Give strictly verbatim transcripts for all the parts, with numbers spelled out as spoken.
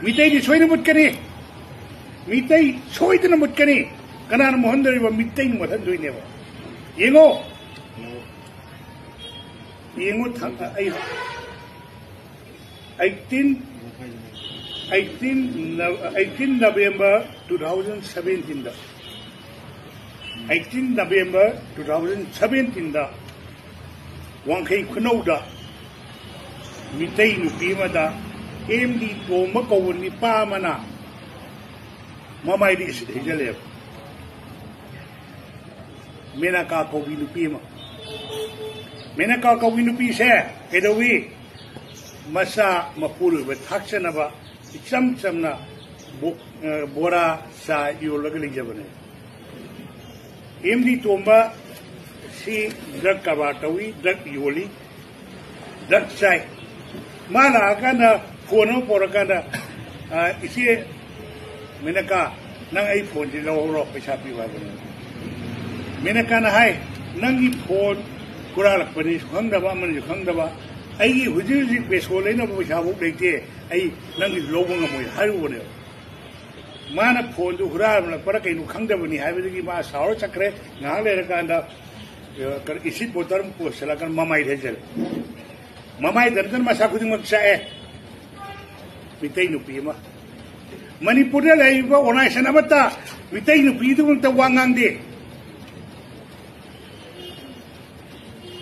ꯃꯤꯇꯩꯗꯤ ꯁꯣꯏꯗꯅ ꯃꯨꯠꯀꯅꯤ꯫ ꯃꯤꯇꯩ ꯁꯣꯏꯗꯅ ꯃꯨꯠꯀꯅꯤ꯫ ꯀꯅꯥꯅ ꯃꯨꯠꯍꯟꯗꯣꯔꯤꯕ? ꯃꯤꯇꯩꯅ ꯃꯨꯠꯍꯟꯗꯣꯏꯅꯦꯕ꯫ ꯌꯦꯡꯉꯣ, ꯌꯦꯡꯉꯣ, ꯊ-, ꯑꯩ eighteen, eighteen, eighteen November two thousand seventeenꯗ, eighteen November two thousand seventeenꯗ ꯋꯥꯡꯈꯩ ꯈꯨꯅꯧꯗ ꯃꯤꯇꯩ ꯅꯨꯄꯤ ꯑꯃꯗ ꯑꯦꯝ ꯗꯤ ꯇꯣꯝꯕ ꯀꯧꯕ ꯅꯤꯄꯥ ꯑꯃꯅ ꯃꯃꯥꯏꯗ ꯏꯁꯤꯠ ꯍꯩꯖꯜꯂꯦꯕ꯫ ꯃꯦꯅꯀꯥ ꯀꯧꯕꯤ ꯅꯨꯄꯤ ꯑꯃ꯫ ꯃꯦꯅꯀꯥ ꯀꯧꯕꯤ ꯅꯨꯄꯤꯁꯦ ꯀꯩꯗꯧꯏ? ꯃꯆꯥ ꯃꯄꯨꯔꯣꯏꯕ ꯊꯥꯛꯆꯅꯕ ꯏꯆꯝ ꯆꯝꯅ ꯕꯣ-, ꯑ, ꯕꯣꯔꯥ, ꯆꯥ ꯌꯣꯜꯂꯒ ꯂꯩꯖꯕꯅꯦ꯫ ꯑꯦꯝ ꯗꯤ ꯇꯣꯝꯕ ꯁꯤ ꯗ꯭ꯔꯒ ꯀꯔꯕꯥꯔ ꯇꯧꯏ, ꯗ꯭ꯔꯒ ꯌꯣꯜꯂꯤ, ꯗ꯭ꯔꯒ ꯆꯥꯏ꯫ ꯃꯥ ꯂꯥꯛꯑꯀꯥꯟꯗ ꯐꯣꯟ ꯑꯃ ꯄꯣꯔꯛꯀꯥꯟꯗ, "ꯑ, ꯏꯆꯦ ꯃꯦꯅꯀꯥ, ꯅꯪ ꯑꯩ ꯐꯣꯟꯁꯤ ꯂꯧꯍꯧꯔꯣ, ꯄꯩꯁꯥ ꯄꯤꯌꯨ" ꯍꯥꯏꯕꯅꯦ꯫ ꯃꯦꯅꯀꯥꯅ ꯍꯥꯏ, "ꯅꯪꯒꯤ ꯐꯣꯟ ꯍꯨꯔꯥꯜꯂꯛꯄꯅꯤꯁꯨ ꯈꯪꯗꯕ, ꯑꯃꯅꯤꯁꯨ ꯈꯪꯗꯕ, ꯑꯩꯒꯤ ꯍꯧꯖꯤꯛ ꯍꯧꯖꯤꯛ ꯕꯦꯁꯣꯟ ꯂꯩꯅꯕ ꯄꯩꯁꯥꯐꯥꯎ ꯂꯩꯇꯦ, ꯑꯩ ꯅꯪꯒꯤ ꯂꯧꯕ ꯉꯝꯃꯣꯏ" ꯍꯥꯏꯔꯨꯕꯅꯦꯕ꯫ ꯃꯥꯅ ꯐꯣꯟꯗꯨ ꯍꯨꯔꯥꯜꯂꯛꯄꯔꯥ ꯀꯩꯅꯣ ꯈꯪꯗꯕꯅꯤ ꯍꯥꯏꯕꯗꯒꯤ ꯃꯥ ꯁꯥꯎꯔ ꯆꯠꯈ꯭ꯔꯦ꯫ ꯉꯥꯏꯍꯥꯛ ꯂꯩꯔꯀꯥꯟꯗ, ꯑ, ꯀꯩꯅꯣ, ꯏꯁꯤꯠ ꯕꯣꯇꯜ ꯑꯃ ꯄꯨꯁꯜꯂꯀꯥꯟꯗ ꯃꯃꯥꯏꯗ ꯍꯩꯖꯜꯂꯦ꯫ ꯃꯃꯥꯏꯗ ꯅꯠꯇꯅ ꯃꯁꯥ ꯈꯨꯗꯤꯡꯃꯛ ꯆꯥꯛꯑꯦ꯫ ꯃꯤꯇꯩ ꯅꯨꯄꯤ ꯑꯃ꯫ ꯃꯅꯤꯄꯨꯔꯗ ꯂꯩꯔꯤꯕ organization ꯑꯃꯠꯇ ꯃꯤꯇꯩ ꯅꯨꯄꯤꯗꯨꯃꯛꯇ ꯋꯥ ꯉꯥꯡꯗꯦ꯫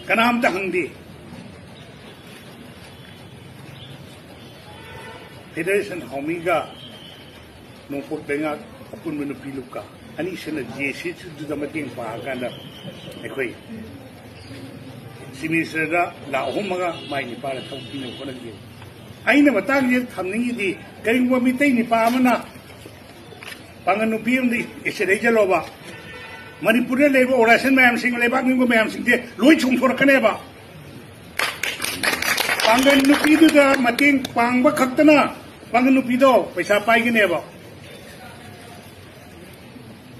ꯀꯅꯥꯝꯇ ꯍꯪꯗꯦ꯫ ꯐꯦꯗꯔꯦꯁꯟ ꯍꯥꯎꯃꯤꯒ ꯅꯣꯡꯄꯣꯛ ꯂꯩꯉꯥꯛ ꯑꯄꯨꯟꯕ ꯅꯨꯄꯤ ꯂꯨꯞꯀ ꯑꯅꯤꯁꯤꯅ ꯖꯦ ꯁꯤꯗꯨꯗ ꯃꯇꯦꯡ ꯄꯥꯡꯉꯀꯥꯟꯗ ꯑꯩꯈꯣꯏ ꯆꯤꯐ ꯃꯤꯅꯤꯁꯇꯔꯗ ꯂꯥꯈ ꯑꯍꯨꯝ ꯑꯃꯒ ꯃꯥꯏ ꯅꯤꯄꯥꯜꯗ ꯊꯕꯛ ꯄꯤꯅꯕ ꯍꯣꯠꯅꯈꯤ꯫ ꯑꯩꯅ ꯃꯇꯥꯡꯁꯤꯗ ꯊꯝꯅꯤꯡꯉꯤꯗꯤ, ꯀꯔꯤꯒꯨꯝꯕ ꯃꯤꯇꯩ ꯅꯤꯄꯥ ꯑꯃꯅ ꯄꯥꯡꯒꯜ ꯅꯨꯄꯤ ꯑꯃꯗ ꯏꯁꯤꯠ ꯍꯩꯖꯜꯂꯣꯕ, ꯃꯅꯤꯄꯨꯔꯗ ꯂꯩꯔꯤꯕ organization ꯃꯌꯥꯝꯁꯤꯡ, ꯂꯩꯕꯥꯛ ꯅꯤꯡꯕ ꯃꯌꯥꯝꯁꯤꯡꯁꯦ ꯂꯣꯏ ꯆꯣꯡꯊꯣꯔꯛꯀꯅꯦꯕ꯫ ꯄꯥꯡꯒꯜ ꯅꯨꯄꯤꯗꯨꯗ ꯃꯇꯦꯡ ꯄꯥꯡꯕ ꯈꯛꯇꯅ ꯄꯥꯡꯒꯜ ꯅꯨꯄꯤꯗꯣ ꯄꯩꯁꯥ ꯄꯥꯏꯒꯅꯦꯕ꯫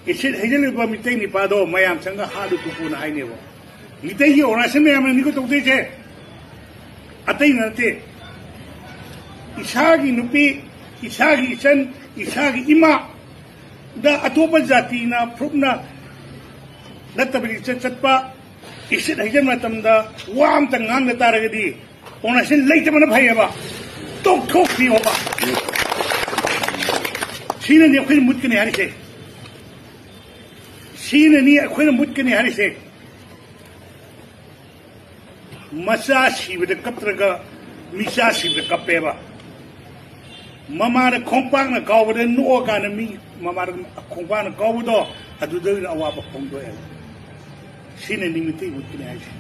ꯏꯁꯤꯠ ꯍꯩꯖꯤꯜꯂꯤꯕ ꯃꯤꯇꯩ ꯅꯤꯄꯥꯗꯣ ꯃꯌꯥꯝ ꯆꯪꯒ ꯍꯥꯠꯂꯨ ꯊꯨꯞꯄꯨꯅ ꯍꯥꯏꯅꯦꯕ꯫ ꯃꯤꯇꯩꯒꯤ organization ꯃꯌꯥꯝꯅꯅꯤꯀꯣ ꯇꯧꯗꯣꯏꯁꯦ, ꯑꯇꯩꯅ ꯅꯠꯇꯦ꯫ ꯏꯁꯥꯒꯤ ꯅꯨꯄꯤ ꯏꯁꯥꯒꯤ ꯏꯆꯟ, ꯏꯁꯥꯒꯤ ꯏꯃꯥꯗ ꯑꯇꯣꯞꯄ ꯖꯥꯇꯤꯅ, ꯐꯨꯔꯨꯞꯅ ꯅꯠꯇꯕ ꯂꯤꯆꯠ ꯆꯠꯄ, ꯏꯁꯤꯠ ꯍꯩꯖꯟ ꯃꯇꯝꯗ ꯋꯥ ꯑꯝꯇ ꯉꯥꯡꯗ ꯇꯥꯔꯒꯗꯤ ꯑꯣꯔꯒꯅꯥꯏꯖꯦꯁꯟ ꯂꯩꯇꯕꯅ ꯐꯩꯌꯦꯕ, ꯇꯣꯛꯊꯣꯛꯄꯤꯌꯣꯕ꯫ ꯁꯤꯅꯅꯤ ꯑꯩꯈꯣꯏꯅ ꯃꯨꯠꯀꯅꯤ ꯍꯥꯏꯔꯤꯁꯦ, ꯁꯤꯅꯅꯤ ꯑꯩꯈꯣꯏꯅ ꯃꯨꯠꯀꯅꯤ ꯍꯥꯏꯔꯤꯁꯦ꯫ ꯃꯆꯥ ꯁꯤꯕꯗ ꯀꯞꯇ꯭ꯔꯒ ꯃꯤꯆꯥ ꯁꯤꯕꯗ ꯀꯞꯄꯦꯕ꯫ ꯃꯃꯥꯅ ꯈꯣꯡꯄꯥꯛꯅ ꯀꯥꯎꯕꯗ ꯅꯣꯛꯑꯀꯥꯟꯗ ꯃꯤ ꯃꯃꯥꯅ ꯈꯣꯡꯄꯥꯛꯅ ꯀꯥꯎꯕꯗꯣ, ꯑꯗꯨꯗ ꯑꯣꯏꯅ ꯑꯋꯥꯕ ꯐꯣꯡꯗꯣꯛꯑꯦꯕ꯫ ꯁꯤꯅꯅꯤ ꯃꯤꯇꯩ ꯃꯨꯠꯀꯅꯤ ꯍꯥꯏꯁꯦ,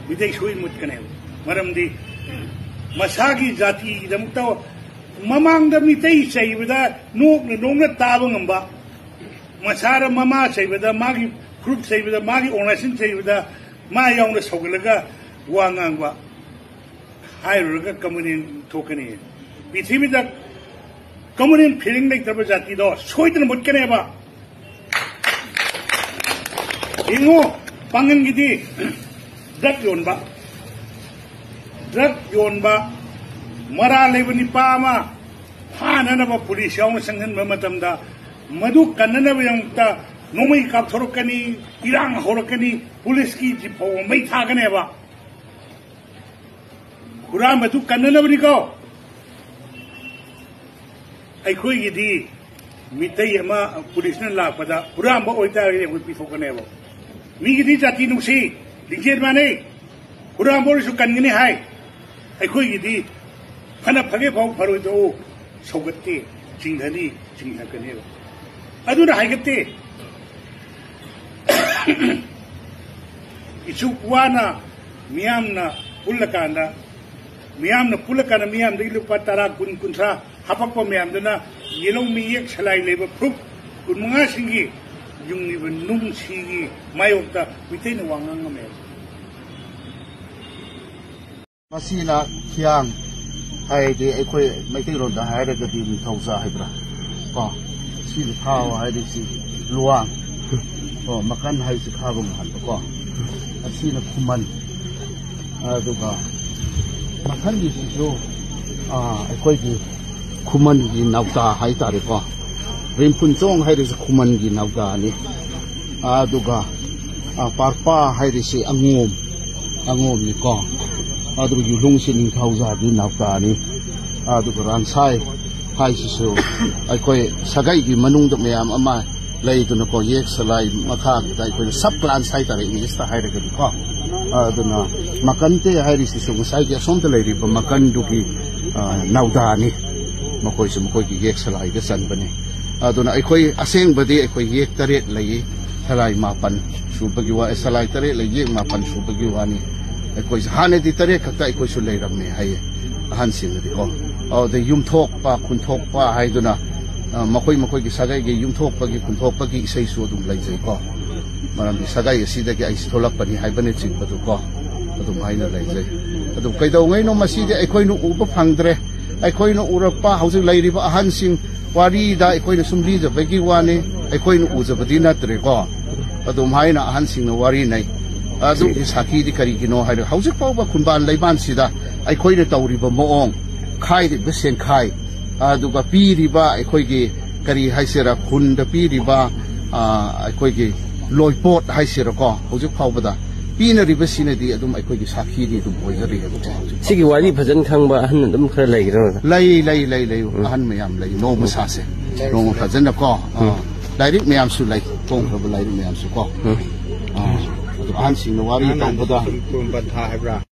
ꯃꯤꯇꯩ ꯁꯣꯏ ꯃꯨꯠꯀꯅꯦꯕ꯫ ꯃꯔꯝꯗꯤ ꯃꯁꯥꯒꯤ ꯖꯥꯇꯤꯒꯤꯗꯃꯛꯇ ꯃꯃꯥꯡꯗ ꯃꯤꯇꯩ ꯆꯩꯕꯗ ꯅꯣꯛꯅ ꯅꯣꯛꯅ ꯇꯥꯕ ꯉꯝꯕ, ꯃꯁꯥꯗ ꯃꯃꯥ ꯆꯩꯕꯗ, ꯃꯥꯒꯤ ꯐꯨꯔꯨꯞ ꯆꯩꯕꯗ, ꯃꯥꯒꯤ ꯑꯣꯔꯒꯅꯥꯏꯖꯦꯁꯟ ꯆꯩꯕꯗ ꯃꯥ ꯌꯥꯎꯅ ꯁꯧꯒꯠꯂꯒ ꯋꯥ ꯉꯥꯡꯕ ꯍꯥꯏꯔꯨꯔꯒ ꯀꯃꯨꯅꯦꯜ ꯊꯣꯛꯀꯅꯤ꯫ ꯄ꯭ꯔꯤꯊꯤꯕꯤꯗ ꯀꯃꯨꯅꯦꯜ ꯐꯤꯂꯤꯡ ꯂꯩꯇ꯭ꯔꯕ ꯖꯥꯇꯤꯗꯣ ꯁꯣꯏꯗꯅ ꯃꯨꯠꯀꯅꯦꯕ꯫ ꯌꯦꯡꯉꯨ, ꯄꯥꯡꯒꯟꯒꯤꯗꯤ ꯗ꯭ꯔꯒ ꯌꯣꯟꯕ, ꯗ꯭ꯔꯒ ꯌꯣꯟꯕ, ꯃꯔꯥꯜ ꯂꯩꯕ ꯅꯤꯄꯥ ꯑꯃ ꯐꯥꯅꯅꯕ ꯄꯨꯂꯤꯁ ꯌꯥꯎꯅ ꯆꯪꯁꯤꯟꯕ ꯃꯇꯝꯗ, ꯃꯗꯨ ꯀꯟꯅꯅꯕꯒꯤꯗꯃꯛꯇ ꯅꯣꯡꯃꯩ ꯀꯥꯞꯊꯣꯔꯛꯀꯅꯤ, ꯏꯔꯥꯡ ꯍꯧꯔꯛꯀꯅꯤ, ꯄꯨꯂꯤꯁꯀꯤ ꯖꯤꯞ ꯐꯥꯎꯕ ꯃꯩ ꯊꯥꯒꯅꯦꯕ꯫ ꯍꯨꯔꯥꯟꯕꯗꯨ ꯀꯟꯅꯅꯕꯅꯤꯀꯣ꯫ ꯑꯩꯈꯣꯏꯒꯤꯗꯤ ꯃꯤꯇꯩ ꯑꯃ ꯄꯨꯂꯤꯁꯅ ꯂꯥꯛꯄꯗ ꯍꯨꯔꯥꯟꯕ ꯑꯣꯏꯇꯥꯔꯒꯗꯤ ꯑꯩꯈꯣꯏ ꯄꯤꯊꯣꯛꯀꯅꯦꯕ꯫ ꯃꯤꯒꯤꯗꯤ ꯖꯥꯇꯤ ꯅꯨꯡꯁꯤ, ꯂꯤꯡꯖꯦꯜ ꯃꯥꯟꯅꯩ꯫ ꯍꯨꯔꯥꯟꯕ ꯑꯣꯏꯔꯁꯨ ꯀꯟꯒꯅꯤ ꯍꯥꯏ꯫ ꯑꯩꯈꯣꯏꯒꯤꯗꯤ ꯐꯅ ꯐꯒꯦ ꯐꯥꯎ ꯐꯔꯣꯏꯗꯣ ꯁꯧꯒꯠꯇꯦ, ꯆꯤꯡꯊꯅꯤ, ꯆꯤꯡꯊꯀꯅꯦꯕ꯫ ꯑꯗꯨꯅ ꯍꯥꯏꯒꯠꯇꯦ꯫ ꯏꯆꯨ ꯋꯥꯅ ꯃꯤꯌꯥꯝꯅ ꯄꯨꯜꯂꯀꯥꯟꯗ, ꯃꯤꯌꯥꯝꯅ ꯄꯨꯜꯂꯀꯥꯟꯗ ꯃꯤꯌꯥꯝꯗꯒꯤ ꯂꯨꯄꯥ ꯇꯔꯥ, ꯀꯨꯟ, ꯀꯨꯟꯊ꯭ꯔꯥ ꯍꯥꯄꯛꯄ ꯃꯌꯥꯝꯗꯨꯅ ꯌꯦꯜꯍꯧ ꯃꯤꯌꯦꯛ ꯁꯂꯥꯏ ꯂꯩꯕ ꯐꯨꯔꯨꯞ ꯀꯨꯟꯃꯉꯥꯁꯤꯡꯒꯤ ꯌꯨꯡꯂꯤꯕ ꯅꯨꯡꯁꯤꯒꯤ ꯃꯥꯌꯣꯛꯇ ꯃꯤꯇꯩꯅ ꯋꯥ ꯉꯥꯡꯉꯝꯃꯦꯕ꯫ ꯃꯁꯤꯅ ꯈꯤꯌꯥꯡ ꯍꯥꯏꯗꯤ ꯑꯩꯈꯣꯏ ꯃꯩꯇꯩꯂꯣꯟꯗ ꯍꯥꯏꯔꯒꯗꯤ ꯅꯤꯡꯊꯧꯖꯥ ꯍꯥꯏꯕ꯭ꯔꯥ? ꯀꯣ, ꯁꯤꯗ ꯊꯥꯎ ꯍꯥꯏꯗꯤ ꯁꯤ ꯂꯨꯋꯥꯡ꯫ ꯀꯣ, ꯃꯈꯟ ꯍꯥꯏꯁꯤ ꯈꯥꯕ ꯉꯍꯟꯕ ꯀꯣ꯫ ꯑꯁꯤꯅ ꯈꯨꯃꯟ꯫ ꯑꯗꯨꯒ ꯃꯊꯪꯒꯤꯁꯤꯁꯨ, ꯑꯥ, ꯑꯩꯈꯣꯏꯒꯤ ꯈꯨꯃꯟꯒꯤ ꯅꯥꯎꯇꯥ ꯍꯥꯏꯇꯥꯔꯦꯀꯣ꯫ ꯔꯤꯝꯐꯨꯟꯆꯣꯡ ꯍꯥꯏꯔꯤꯁꯤ ꯈꯨꯃꯟꯒꯤ ꯅꯥꯎꯇꯥꯅꯤ꯫ ꯑꯗꯨꯒ, ꯑ, ꯄꯥꯔꯄꯥ ꯍꯥꯏꯔꯤꯁꯤ ꯑꯉꯣꯝ, ꯑꯉꯣꯝꯅꯤꯀꯣ꯫ ꯑꯗꯨꯒ ꯌꯨꯂꯨꯡꯁꯤ ꯅꯤꯡꯊꯧꯖꯥꯒꯤ ꯅꯥꯎꯇꯥꯅꯤ꯫ ꯑꯗꯨꯒ ꯔꯥꯟꯁꯥꯏ ꯍꯥꯏꯁꯤꯁꯨ ꯑꯩꯈꯣꯏ ꯁꯥꯒꯩꯒꯤ ꯃꯅꯨꯡꯗ ꯃꯌꯥꯝ ꯑꯃ ꯂꯩꯗꯅꯀꯣ, ꯌꯦꯛ ꯁꯂꯥꯏ ꯃꯈꯥꯒꯤꯗ ꯑꯩꯈꯣꯏꯅ sub clans ꯍꯥꯏꯇꯥꯔꯦ, ꯏꯪꯂꯤꯁꯇ ꯍꯥꯏꯔꯒꯗꯤꯀꯣ꯫ ꯑꯗꯨꯅ ꯃꯀꯟꯇꯦ ꯍꯥꯏꯔꯤꯁꯤꯁꯨ ꯉꯁꯥꯏꯒꯤ ꯑꯁꯣꯝꯗ ꯂꯩꯔꯤꯕ ꯃꯀꯟꯗꯨꯒꯤ, ꯑ, ꯅꯥꯎꯗꯥꯅꯤ꯫ ꯃꯈꯣꯏꯁꯨ ꯃꯈꯣꯏꯒꯤ ꯌꯦꯛ ꯁꯂꯥꯏꯗ ꯆꯟꯕꯅꯤ꯫ ꯑꯗꯨꯅ ꯑꯩꯈꯣꯏ ꯑꯁꯦꯡꯕꯗꯤ ꯑꯩꯈꯣꯏ ꯌꯦꯛ ꯇꯔꯦꯠ ꯂꯩ, ꯁꯂꯥꯏ ꯃꯥꯄꯟ ꯁꯨꯕꯒꯤ ꯋꯥ, ꯁꯂꯥꯏ ꯇꯔꯦꯠ ꯂꯩ, ꯌꯦꯛ ꯃꯥꯄꯟ ꯁꯨꯕꯒꯤ ꯋꯥꯅꯤ꯫ ꯑꯩꯈꯣꯏꯁꯦ ꯍꯥꯟꯅꯗꯤ ꯇꯔꯦꯠ ꯈꯛꯇ ꯑꯩꯈꯣꯏꯁꯨ ꯂꯩꯔꯝꯃꯦ ꯍꯥꯏꯌꯦ ꯑꯍꯟꯁꯤꯡꯅꯗꯤꯀꯣ꯫ ꯑꯗꯨꯗ ꯌꯨꯝꯊꯣꯛꯄ, ꯈꯨꯟꯊꯣꯛꯄ ꯍꯥꯏꯗꯨꯅ, ꯑ, ꯃꯈꯣꯏ ꯃꯈꯣꯏꯒꯤ ꯁꯥꯒꯩꯒꯤ ꯌꯨꯝꯊꯣꯛꯄꯒꯤ, ꯈꯨꯟꯊꯣꯛꯄꯒꯤ ꯏꯁꯩꯁꯨ ꯑꯗꯨꯝ ꯂꯩꯖꯩꯀꯣ꯫ ꯃꯔꯝꯗꯤ ꯁꯥꯒꯩ ꯑꯁꯤꯗꯒꯤ ꯑꯩꯁꯤ ꯊꯣꯛꯂꯛꯄꯅꯤ ꯍꯥꯏꯕꯅꯆꯤꯡꯕꯗꯨꯀꯣ, ꯑꯗꯨꯝ ꯍꯥꯏꯅ ꯂꯩꯖꯩ꯫ ꯑꯗꯨ ꯀꯩꯗꯧꯉꯩꯅꯣ ꯃꯁꯤꯗꯤ ꯑꯩꯈꯣꯏꯅ ꯎꯕ ꯐꯪꯗ꯭ꯔꯦ꯫ ꯑꯩꯈꯣꯏꯅ ꯎꯔꯛꯄ ꯍꯧꯖꯤꯛ ꯂꯩꯔꯤꯕ ꯑꯍꯟꯁꯤꯡ ꯋꯥꯔꯤꯗ ꯑꯩꯈꯣꯏꯅ ꯁꯨꯝ ꯂꯤꯖꯕꯒꯤ ꯋꯥꯅꯤ, ꯑꯩꯈꯣꯏꯅ ꯎꯖꯕꯗꯤ ꯅꯠꯇ꯭ꯔꯦꯀꯣ꯫ ꯑꯗꯨꯝ ꯍꯥꯏꯅ ꯑꯍꯟꯁꯤꯡꯅ ꯋꯥꯔꯤꯅꯩ꯫ ꯑꯗꯨꯒꯤ ꯁꯥꯈꯤꯗꯤ ꯀꯔꯤꯒꯤꯅꯣ ꯍꯥꯏꯔꯒ, ꯍꯧꯖꯤꯛ ꯐꯥꯎꯕ ꯈꯨꯟꯕꯥꯟ ꯂꯩꯕꯥꯟꯁꯤꯗ ꯑꯩꯈꯣꯏꯅ ꯇꯧꯔꯤꯕ ꯃꯑꯣꯡ, ꯈꯥꯏꯔꯤꯕ ꯁꯦꯟꯈꯥꯏ, ꯑꯗꯨꯒ ꯄꯤꯔꯤꯕ ꯑꯩꯈꯣꯏꯒꯤ ꯀꯔꯤ ꯍꯥꯏꯁꯤꯔꯥ, ꯈꯨꯟꯗ ꯄꯤꯔꯤꯕ, ꯑ, ꯑꯩꯈꯣꯏꯒꯤ ꯂꯣꯏꯄꯣꯠ ꯍꯥꯏꯁꯤꯔꯀꯣ, ꯍꯧꯖꯤꯛ ꯐꯥꯎꯕꯗ ꯄꯤꯅꯔꯤꯕꯁꯤꯅꯗꯤ ꯑꯗꯨꯝ ꯑꯩꯈꯣꯏꯒꯤ ꯁꯥꯈꯤꯗꯤ ꯑꯗꯨꯝ ꯑꯣꯏꯖꯔꯤꯑꯕꯀꯣ꯫ ꯁꯤꯒꯤ ꯋꯥꯔꯤ ꯐꯖꯅ ꯈꯪꯕ ꯑꯍꯟ ꯑꯗꯨꯝ ꯈꯔ ꯂꯩꯒꯗ꯭ꯔꯥ? ꯂꯩ, ꯂꯩ, ꯂꯩ, ꯂꯩ꯫ ꯎꯝ꯫ ꯑꯍꯟ ꯃꯌꯥꯝ ꯂꯩ꯫ ꯅꯣꯡꯃ ꯁꯥꯁꯦ꯫ ꯅꯣꯡꯃ ꯐꯖꯅ ꯀꯣ꯫ ꯑ, ꯎꯝ꯫ ꯂꯥꯏꯔꯤꯛ ꯃꯌꯥꯝꯁꯨ ꯂꯩ꯫ ꯐꯣꯡꯈ꯭ꯔꯕ ꯂꯥꯏꯔꯤꯛ ꯃꯌꯥꯝꯁꯨ ꯀꯣ꯫ ꯎꯝ꯫ ꯑ, ꯑꯗꯨ ꯑꯍꯟꯁꯤꯡꯅ ꯋꯥꯔꯤ ꯇꯧꯕꯗ ꯁꯨꯝ ꯇꯣꯟ ꯄꯟꯊꯥ ꯍꯥꯏꯕ꯭ꯔꯥ?